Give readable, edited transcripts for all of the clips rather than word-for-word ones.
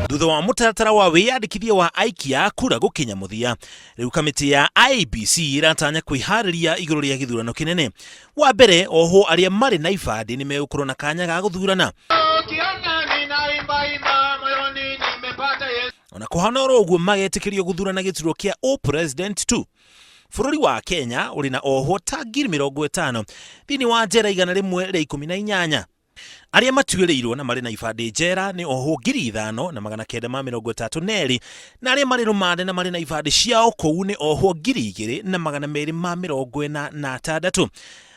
Thutha wa mũtaratara wa wĩyandĩkithia wa aikia a kura gũkinya mũthia, rĩu kamĩtĩ ya IEBC ĩratanya kwĩharĩria igũrũ rĩa gĩthurano kĩnene. Wa mbere, ohwo arĩa marĩ na ibandĩ nĩ megũkorwo na kanya ga gũthurana. Ona kũhana oro ũguo magetĩkĩrio gũthurana gĩturwa kĩa ũ-president tu. Bũrũri wa Kenya ũrĩ na ohwo ta 50,000 thĩinĩ wa njera 118. Arĩa matuĩrĩirwo na marĩ na ibandĩ njera nĩ ohwo 5932, na arĩa marĩ rũmande na marĩ na ibandĩ ciao kũu nĩ ohwo 2246.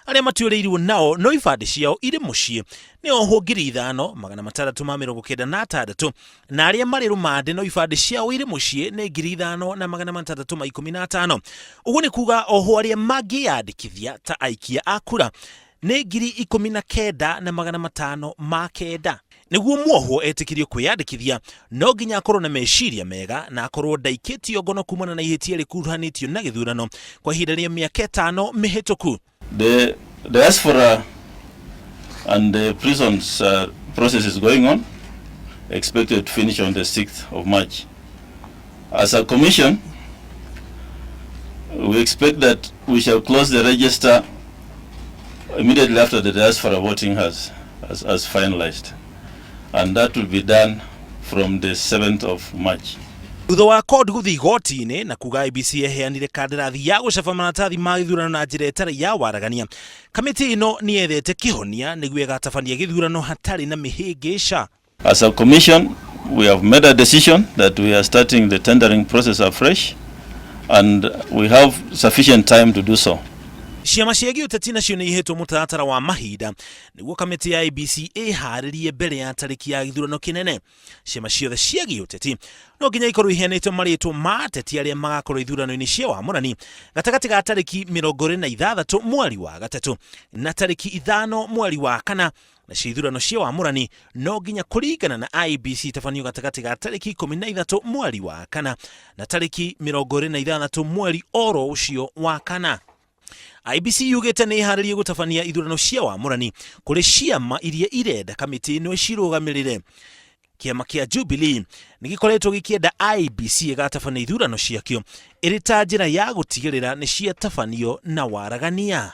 Arĩa matuĩrĩirwo nao no ibandĩ ciao irĩ mũciĩ nĩ ohwo 5696, na arĩa marĩ rũmande no ibandĩ ciao irĩ mũciĩ nĩ 5615. Ũguo nĩ kuga ohwo arĩa mangĩyandĩkithia ta aikia a kura nĩ 19,509. Nĩguo muohwo etĩkĩrio kwĩyandĩkithia, no nginya akorwo na meciria mega na akorwo ndaikĩtio ngono kumana na ihĩtia rĩkuruhanĩtio na gĩthurano kwa ihinda rĩa mĩaka ĩtano mĩhĩtũku. The diaspora and the prisons process is going on, expected to finish on the 6th of March. As a commission, we expect that we shall close the register immediately after the diaspora voting has finalized. And that will be done from the 7th of March. Thutha wa CORD gũthiĩ igoti-inĩ na kuga IEBC ĩheanire kandarathi ya gũcaba maratathi ma gĩthurano na njĩra ĩtarĩ ya waragania, kamĩtĩ ĩno nĩ yethete kĩhonia nĩguo ĩgatabania gĩthurano hatarĩ na mĩhĩngĩca. As a commission, we have made a decision that we are starting the tendering process afresh, and we have sufficient time to do so. Ciama cia gĩũteti nacio nĩ ihetwo mũtaratara wa mahinda nĩguo kamĩtĩ ya IEBC ĩharĩrie mbere ya tarĩki ya gĩthurano kĩnene. Ciama ciothe cia gĩũteti no nginya ikorwo iheanĩtwo marĩtwa ma ateti arĩa magakorwo ithurano-inĩ cia wamũrani gatagatĩ ga tarĩki 26 mweri wa gatatũ na tarĩki 5 mweri wa kana. Nacio ithurano cia wamũrani no nginya kũringana na IEBC itabanio gatagatĩ ga tarĩki 13 mweri wa kana na tarĩki 26 mweri oro ũcio wa kana. IEBC yugĩte nĩ ĩharĩrie gũtabania ithurano cia wamũrani kũrĩ ciama iria irenda kamĩtĩ ĩno ĩcirũgamĩrĩre. Kĩama kĩa Jubilee nĩ gĩkoretwo gĩkĩenda IEBC ĩgatabania ithurano ciakĩo ĩrĩ ta njĩra ya gũtigĩrĩra nĩ ciatabanio na waragania.